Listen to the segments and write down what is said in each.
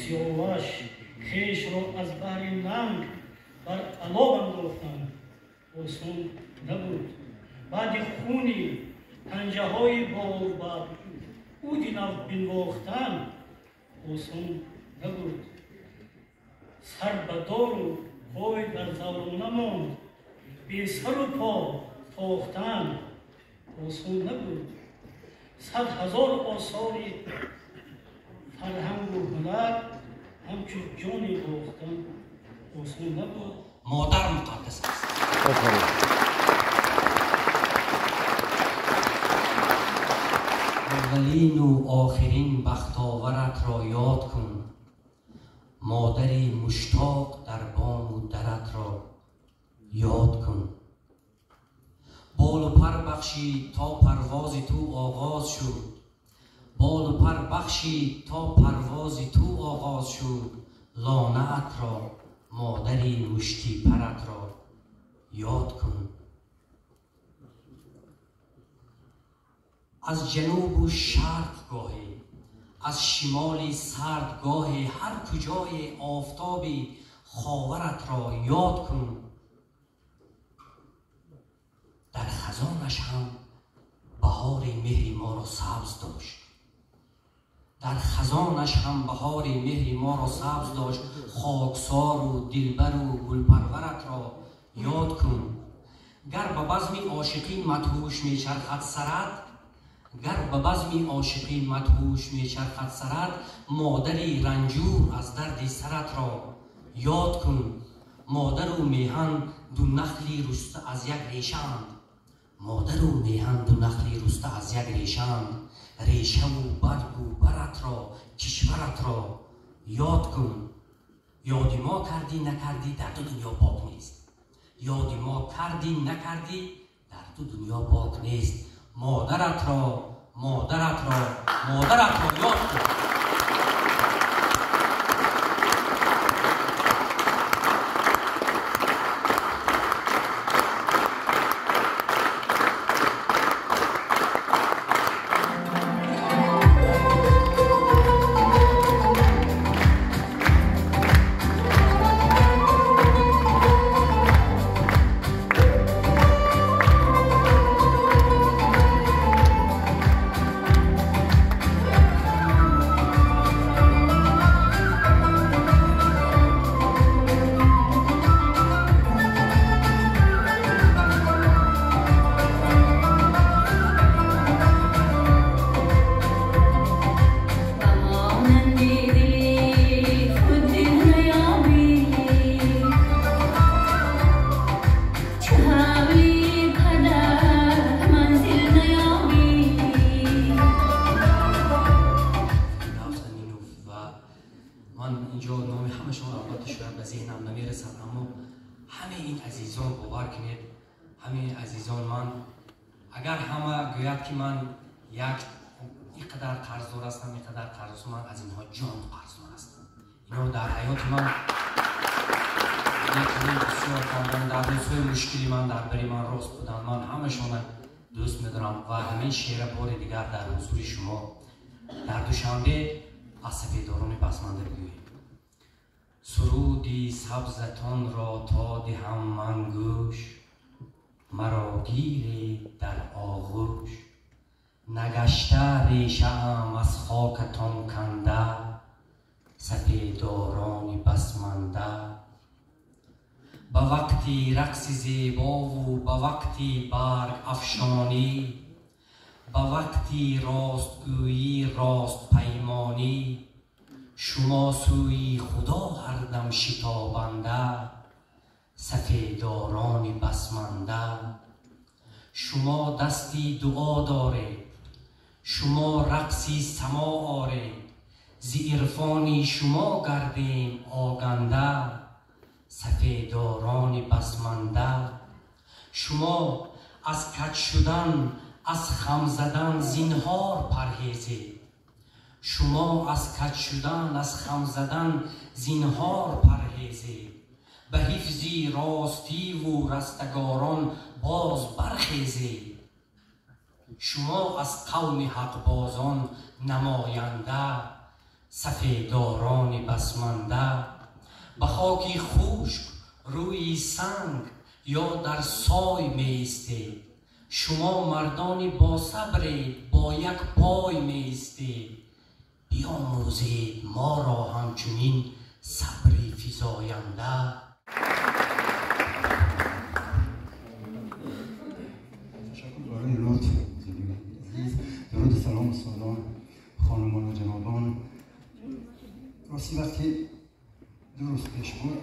Сиёваш хешро аз баҳри нанг бар алов андохтан осон набуд. Баъди хуни панҷаҳои болбар уди нав бинвохтан осон набуд. Сар ба дору пой дар заврона монд, бесару по тохтан осон набуд. 100 000 осори фарҳангу ҳунар ҳамчун ҷони бохтан осон набуд. Модар муқаддас аст. Аввалину охирин бахтоваратро ёд кун, модари муштоқ дар бому даратро ёд кун. Болу пар бахшид то парвози ту оғоз шуд, болу пар бахшид то парвози ту оғоз шуд, лонаатро, модари муштипаратро ёд кун. Аз ҷанубу шарқ гоҳе, аз шимоли сард гоҳе, ҳар куҷое офтоби ховаратро ёд кун. Дар хазонаш ҳам баҳори меҳри моро сабз дошт, дар хазонаш ҳам баҳори меҳри моро сабз дошт, хоксору дилбару гулпарваратро ёд кун. Гар ба базми ошиқӣ мадҳуш мечархад сарат, гар ба базми ошиқӣ мадҳуш мечархад сарат, модари ранҷур аз дарди саратро ёд кун. Модару меҳан ду нахли руста аз як решаанд, модару меҳан ду нахли руста аз як решаанд, решаву баргу баратро, кишваратро ёд кун. Ёди мо кардӣ накардӣ, дар ду дунё бок нест, ёди мо кардӣ накардӣ, дар ду дунё бок нест, модаратро, модаратро, модаратро ёд кун. Ман инҷо номи ҳамашон албатта шояд ба зеҳнам намерасад, аммо ҳамаи ин азизон, бовар кунед, ҳамаи азизон, ман агар ҳама гӯяд ки ман як ин қадар қарздор ҳастам, ин қадар қарздор, ман аз инҳо ҷон қарздор ҳастам. Инҳо дар ҳаёти ман бисёр карданд, дар рӯзҳои мушкили ман дар бари ман рост буданд. Ман ҳамашонро дӯст медорам ва ҳамин шеъра бори дигар дар ҳузури шумо дар Душанбе аз сафеддорони басманда бигӯем. Суруди сабзатонро то диҳам ман гӯш, маро гиред дар оғӯш, нагашта решаам аз хокатон канда, сафеддорони басманда. Ба вақти рақси зебову ба вақти барг афшонӣ, ба вақти ростгӯӣ ростпаймонӣ, шумо сӯи Худо ҳардам шитобанда, сафеддорони басманда. Шумо дасти дуо доред, шумо рақси само оред, зи ирфони шумо гардем оганда, сафеддорони басманда. Шумо аз каҷ шудан, аз хам задан зинҳор парҳезед, шумо аз каҷ шудан, аз хам задан зинҳор парҳезед, ба ҳифзи ростиву растагорон боз бархезед. Шумо аз қавми ҳақбозон намоянда, Сафедорони басманда, ба хоки хушк рӯи санг ё дар сой меистед. Шумо мардони босабред, бо як пой меистед. Биомӯзед моро ҳамчунин сабри физоянда. Ташаккур барои лутф, азиз. Дуруду салом устодон, хонумон ва ҷанобон. Рости вақте 2 рӯз пеш буд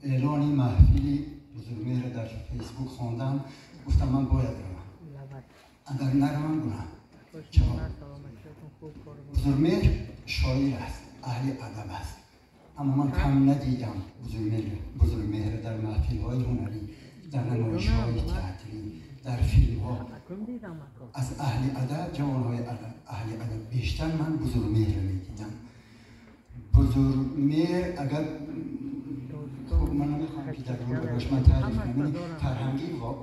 эълони маҳфили бузургмеҳр дар фейсбук хондам, гуфтам ман бояд равам. Агар наравам гунаҳ. Чаро? Бузургмеҳр шоир аст, аҳли адаб аст. Аммо ман кам надидам бузургмеҳр дар маҳфилҳои ҳунарӣ, дар намоишҳои театрӣ, дар филмҳо. Аз аҳли адаб, ҷавонҳои аҳли адаб бештар ман бузургмеҳр медидам. Бузургмеҳр агар ман намехоҳам ки дар барош ман таъриф кунам,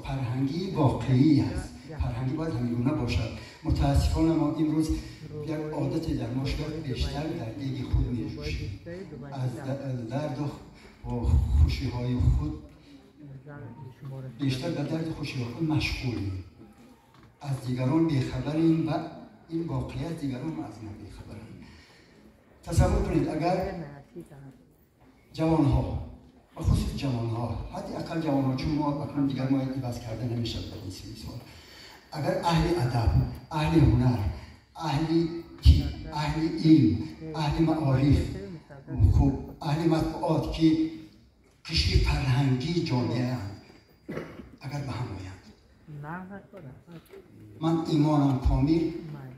фарҳангии воқеӣ аст. Фарҳангӣ бояд ҳамингуна бошад. Мутаассифона мо имрӯз як одате дар мо шуда, бештар дар деги худ меҷӯшем. Аз дарду хушиҳои худ бештар ба дарду хушиҳои худ машғулем, аз дигарон бехабарем ва ин воқеият дигарон аз мо бехабаранд. Тасаввур кунед агар ҷавонҳо, бахусус ҷавонҳо, ҳадди ақал ҷавонҳо, чун мо акнун дигар мо иваз карда намешавад дар ин сини сол, агар аҳли адаб, аҳли ҳунар, аҳли тиб, аҳли илм, аҳли маориф, хуб аҳли матбуот ки қишри фарҳангии ҷомеаанд, агар ба ҳам оянд, ман имонам комил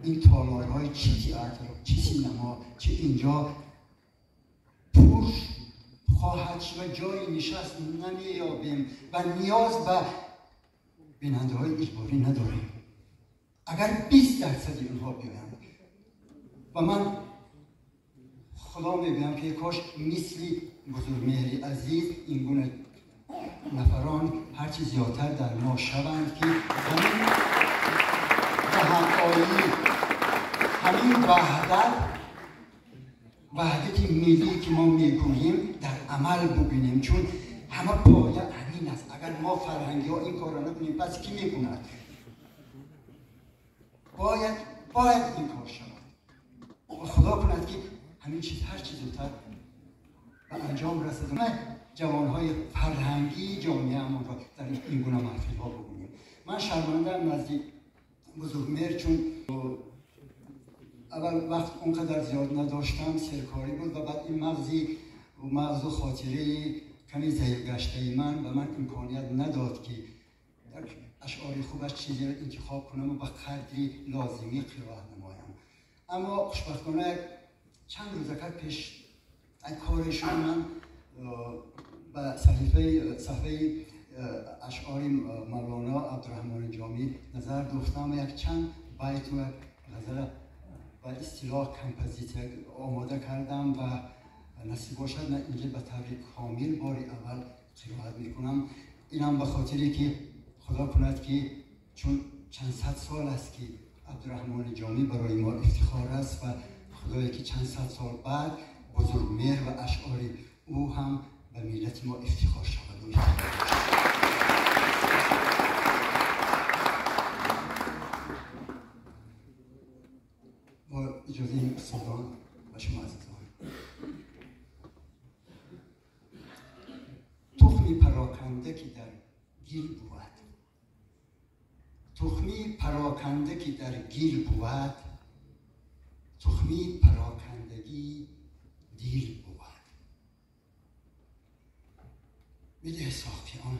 ин толорҳои чи театр, чи синема, чи инҷо пур хоҳад шуд ва ҷои нишаст намеёбем ва ниёз ба бинандаҳои иҷборӣ надорем. Агар 20% онҳо биёянд, ва ман худо мегӯям ки кош мисли бузургмеҳри азиз ин гуна нафарон ҳарчи зиёдтар дар мо шаванд, ки ҳамин ҳамоӣ, ҳамин ваҳдат, ваҳдати миллӣ ки мо мегӯем дар амал бубинем, чун ҳама поя ҳамин аст. Агар мо фарҳангиҳо ин корро накунем, пас кӣ мекунад? Бояд ин кор шавад. ва худо кунад ки ҳамин чиз ҳарчи зудтар ба анҷом расад. Ҷавонҳои фарҳангии ҷомеаамонро дар ин гуна маҳфилҳо бубинем. Ман шармандаам назди бузургмеҳр, чун аввал вақт он қадар зиёд надоштам, серкорӣ буд ва баъд ин мағзу хотираи ками заиф гаштаи ман ба ман имконият надод ки дар ашъори хубаш чизеро интихоб кунам ва ба қадри лозимӣ қироат намоям. Аммо хушбахтона чанд рӯзакар пеш коришон ман ба саҳифаи ашъори Мавлоно Абдураҳмони Ҷомӣ назар дӯхтам ва якчанд байту ғазал ба истилоҳ композитсия омода кардам ва насиб бошад ман инҷа ба таври комил бори аввал қироат мекунам. Инам ба хотире ки худо кунад ки чун чанд сад сол аст ки Абдураҳмони Ҷомӣ барои мо ифтихор аст ва худое ки чанд сад сол баъд бузургмеҳр ва ашъори ӯ ҳам ба миллати мо ифтихор шавад. Бо иҷозаи устодон ва шумо азизон, тухми пароканда ки дар гил бувад, тухми пароканда ки дар гил бувад, тухми парокандагӣ дил бувад. Биде соқи он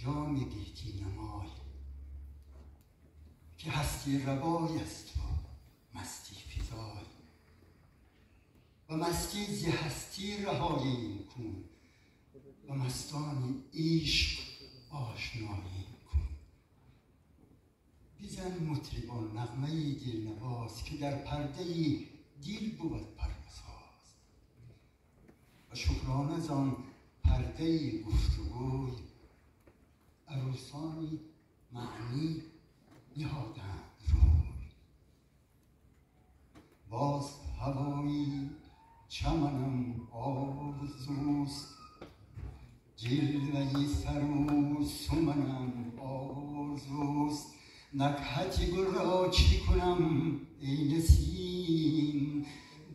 ҷоми гетӣ намой, ки ҳасти равой аст ва масти физой. ва масти зи ҳастӣ раҳоем кун, ва мастони ишқ ошноем кун. Бизан мутрибон нағмаи дилнавоз, ки дар пардаи дил бувад пардасоз. ва шукрона зон пардаи гуфтугӯй, арӯсони маънӣ ниҳоданд рӯй. Боз هوایی چمنم آرزوست، جلوه سر و سمنم آرزوست. نکهت گل را چه کنم ای نسیم،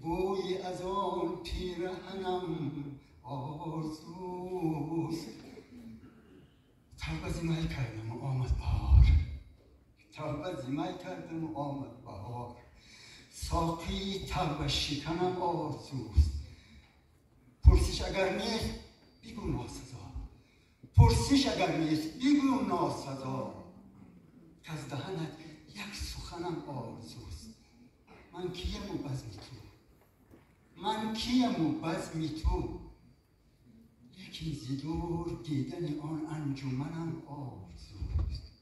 بوی از آن پیرهنم آرزوست. توبه ز می کردم و آمد بهار، توبه ز می کردم و آمد بهار. ساقی توبه شکنم آرزوست. پرسش اگر نیست بگو ناسزا، پرسش اگر نیست بگو ناسزا، که از دهنت یک سخنم آرزوست. من کیم و بزم تو، من کیم و بزم تو، لیکن ز دور دیدن آن انجمنم آرزوست.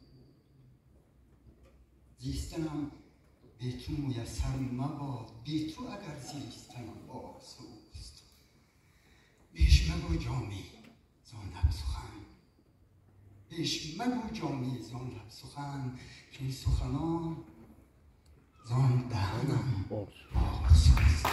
زیستنم به تو میسر مباد، بی تو اگر زیستنم آرزوست. بیش مگو جامی زان لب سخن، بیش مگو جامی زان لب سخن، که این سخنان زان دهنم آرزوست.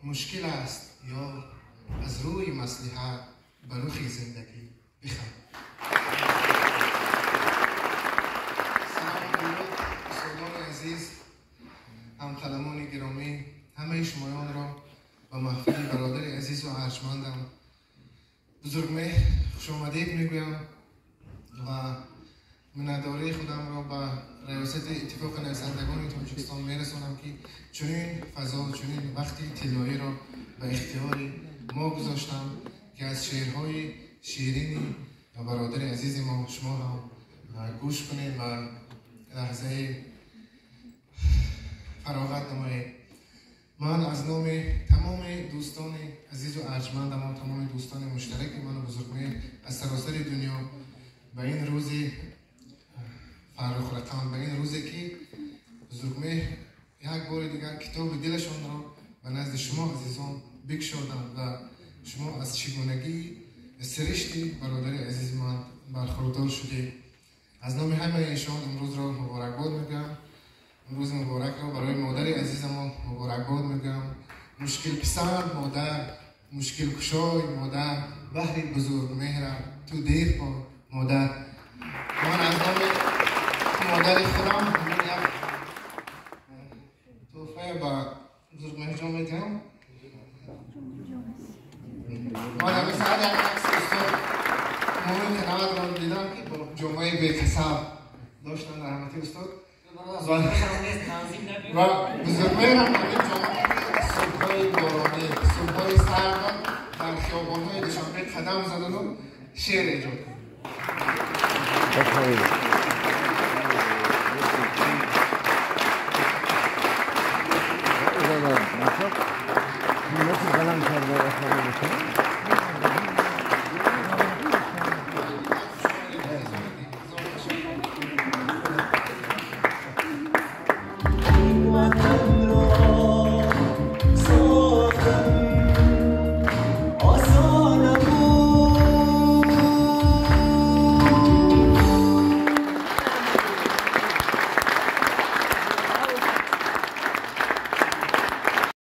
مشکل است یا از روی مصلحت به رخ زندگی بخند. سلام و درود استادان عزیز، همقلمان گرامی، همه شمایان را به محفل برادر عزیز و ارجمندم بزرگمهر خوش آمدید میگویم و مننداری خودم را به ریاست اتفاق نویسندگان تاجیکستان میرسانم که چنین فضا و چنین وقتی طلایی را به اختیار ما گذاشتم که از شعرهای شیرین برادر عزیز ما شما هم گوش کنید و لحظه فراغت نمایید. من از نام تمام دوستان عزیز و ارجمندم و تمام دوستان مشترک من و بزرگمهر از سراسر دنیا به این روز فرخ رقم، به این روزی که بزرگمهر یک بار دیگر کتاب دلشان را به نزد شما عزیزان بگشادند و شما از چگونگی سرشتی برادر عزیز من برخوردار شده. از نام همه ایشان امروز را مبارکباد میگم. امروز مبارک را برای مادر عزیز ما مبارکباد میگم. مشکل پسند مادر، مشکل کشای مادر، بحری بزرگ مهرم تو دیر پا مادر. من از نام مادر خودم همین یک تحفه به بزرگ مهر جان میدم. من همیشه ساعت یک عکس استاد مومن قناعت را دیدم که با جامعه بیکسب داشتن رحمتی استاد و بزرگ مهر هم همین جامعه صبح‌های بارانی، صبح‌های سرد در خیابان‌های دوشنبه قدم زدن و شعر ایجاد کردن.